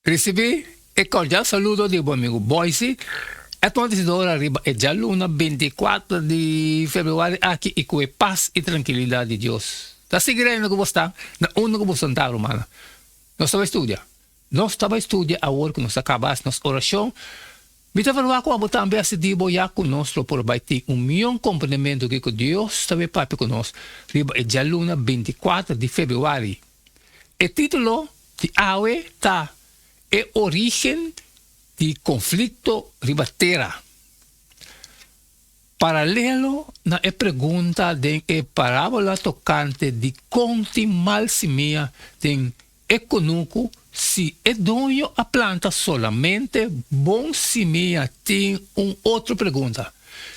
Risibí e kordial saludo di bo amigu Boysie Edmond Isidora riba e djaluna 24 di februari aki i ku e pas i trankilidat di Dios ta sigui reina ku bo sta na unda ku bo santá rumannan. Nos ta bai studia. Nos ta bai studia awor ku nos a kaba hasi nos orashon. Mi ta verwagt ku abo tambe a sidí bo ya ku nos lo por bai tin un mion komprendementu kiko Dios ta bai papia ku nos riba e djaluna 24 di februari. E título di awe ta E Orígen di Konflikto Riba Tera. Paralelo na e pregunta den e parábola tokante dikon tin mal simia den e kunuku, si e doño a planta solamente bon simia tin un otro pregunta,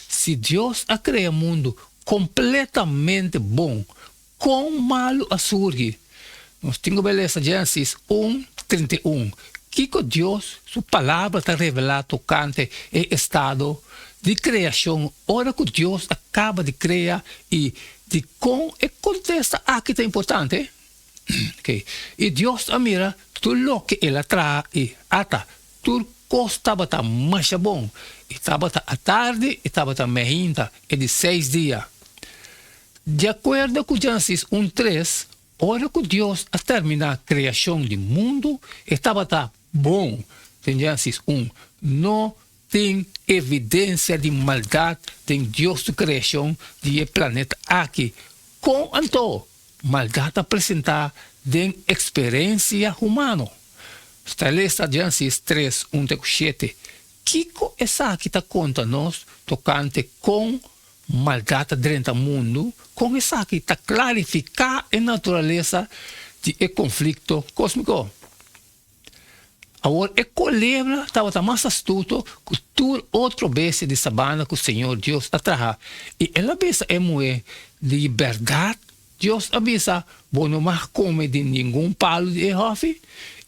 Si Dios a krea mundu kompletamente bon, Kon malu a surgi? Nos tin ku bai lesa Génesis un, 31. Kiko Dios su Palabra ta revelá tokante e estado di kreashon ora ku Dios a kaba di krea i dikon e kontesta aki ta importante? Oke. I Dios a mira tur loke el a traha i ata, tur kos tabata masha bon. I tabata atardi i tabata meinta, e di seis dia. Di akuerdo ku Génesis un tres, ora ku Dios a terminá kreashon di mundu, e tabata bon. Den Génesis un, no tin evidensia di maldat den Dios su kreashon di e planeta aki. Kon anto maldat a presentá den eksperensia humano? Ta lesa Génesis tres, un te ku shete. Kiko esaki ta konta nos tokante kon Maldat ta drenta mundu, kon esaki ta klarifiká e naturalesa di e konflikto kósmiko? Awor e kolebra tabata mas astuto ku tur otro bestia di sabana ku Señor Dios a traha, i el a bisa e muhé, Di bèrdat Dios a bisa, Bo no mag kome di ningun palu di e hòfi?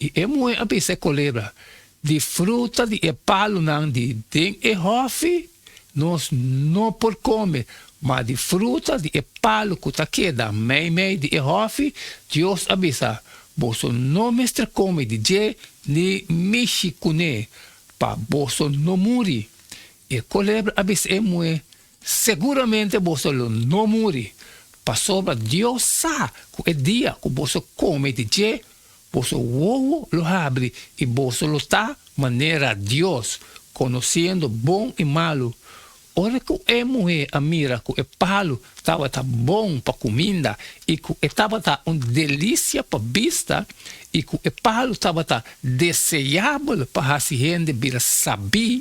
I e muhé a bisa e kolebra, Di fruta di e palunan di den e hòfi nos no por kome, ma di fruta di e palu ku ta keda meimei di e hòfi, Dios a bisa, Boso no mester kome di dje ni mishi kuné, pa boso no muri. E kolebra a bisa e muhé, Seguramente boso lo no muri, pasobra Dios sa ku e dia ku boso kome di dje, boso wowo lo habri i boso lo ta manera Dios, konosiendo bon i malu. Ora ku e muhé a mira ku e palu tabata bon pa kuminda i ku e tabata un delisia pa bista i ku e palu tabata deseabel pa hasi hende bira sabí,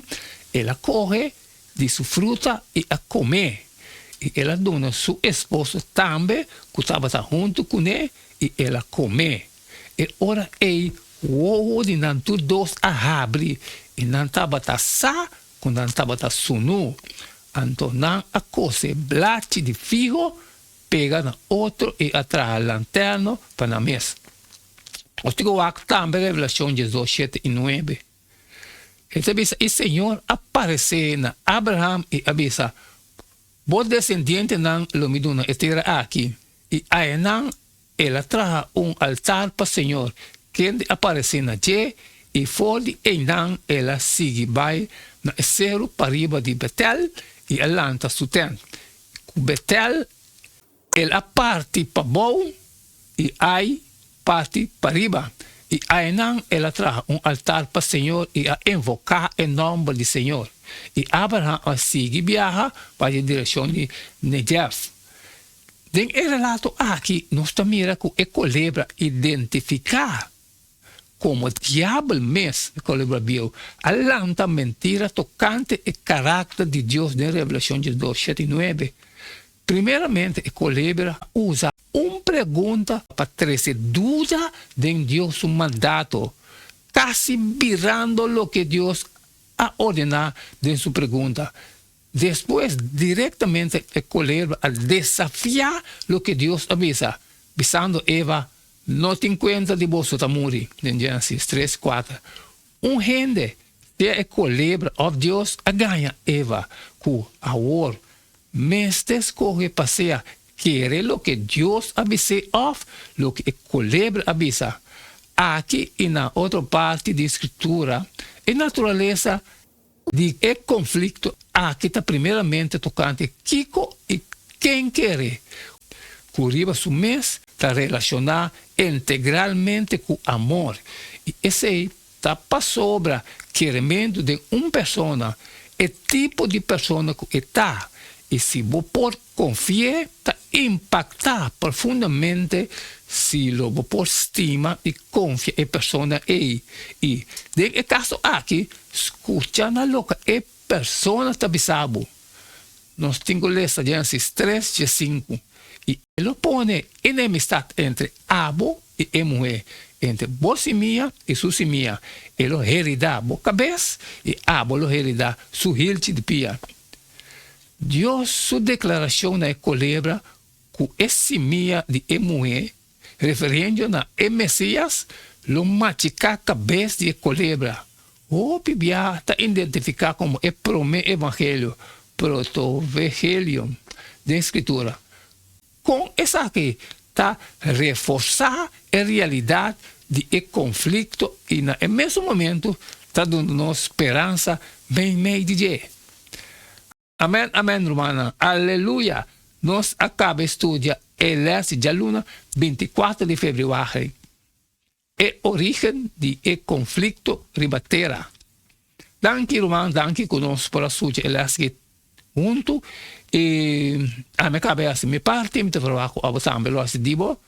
el a kohe di su fruta i a kom'é, i el a duna su esposo tambe ku tabata huntu kuné, i el a kom'é. E ora ei wowo di nan tur dos a habri, i nan tabata sa ku nan tabata sunú. Anto nan a kose blachi di figo pega na otro i a traha lanterno pa nan mes. Nos tin ku wak tambe Revelashon diesdos, shete i nuebe. E ta bisa, I Señor a paresé na Abraham i a bisa, Bo desendientenan lo mi duna e tera aki. I ayanan el a traha un altar pa Señor, kende a paresé na dje, i for di einan el a sigui bai na e seru pariba di Betel i a lanta su tènt. Ku Betel El a parti pabou i Ai parti pariba, i ainan el a traha un altar pa señor i a invoká e nòmber di señor. I Abraham a sigui biaha bai den direkshon di Negev. Den e relato aki nos ta mira ku e kolebra identifiká komo diabel mes, e kolebra bieu, a lanta mentira tokante e karakter di Dios den Revelashon diesdos, shete i nuebe. Primeramente e kolebra a usa un pregunta pa trese duda den Dios su mandato, kasi birando loke Dios a ordená den su pregunta. Despues direktamente e kolebra a desafiá loke Dios a bisa, bisando Eva, No tin kuenta di boso ta muri, den Génesis tres, kuater. Un hende, sea e kolebra òf Dios, a gaña Eva ku awor mester skohe pa sea kere loke Dios a bis'é òf loke e kolebra a bisa. Aki i na otro parti di Skritura, e naturalesa di e konflikto aki ta primeramente tokante kiko i ken kere, ku riba su mes ta relashoná integralmente ku amor, i esei ta pasobra kerementu den un persona, e tipo di persona ku e ta, i si bo por konfi'é ta impaktá profundamente si lo bo por stima i konfia e persona ei i, den e kaso aki, skucha na loke e persona ta bisa bo. Nos tin ku lesa Génesis tres diesinku i e lo pone enemistat entre abo i e muhé, entre bo simia i su simia. E lo heridá bo kabes i abo lo heridá su hilchi di pia. Dios su deklarashon na e kolebra ku e simia di e muhé, referiendo na e Mesias, lo machiká kabes di e kolebra. Hopi biaha ta identifiká komo e promé evangelio, protovegelion, den Skritura. Kon esaki ta reforsá e realidat di e konflikto i na e mesun momentu ta duna nos speransa meimei di dje? Amen amen rumannan aleluya nos a kaba e studia e les di djaluna 24 di febrüari e origen di e konflikto riba tera. Danki ruman danki ku nos por a studia e les aki huntu i ami a kaba e hasi mi parti mi ta verwagt ku abo tambe lo hasi di bo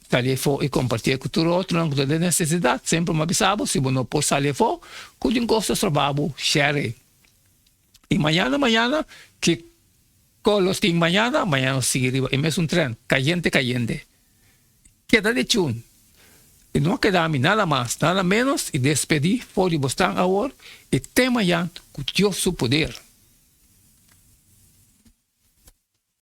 sali afó i kompartié ku tur otronan ku ta den nesesidat semper mi a bisa bo si bo no por sali afó ku tin kos ta stroba bo share. I mañana mañana ki ko los tin mañana, mañana nos sigui riba e mesun tren, kayente kayente. Keda di chun. I no a keda mi nada mas, nada menos i despedí for di bosnan awor i te mañan ku Dios su poder.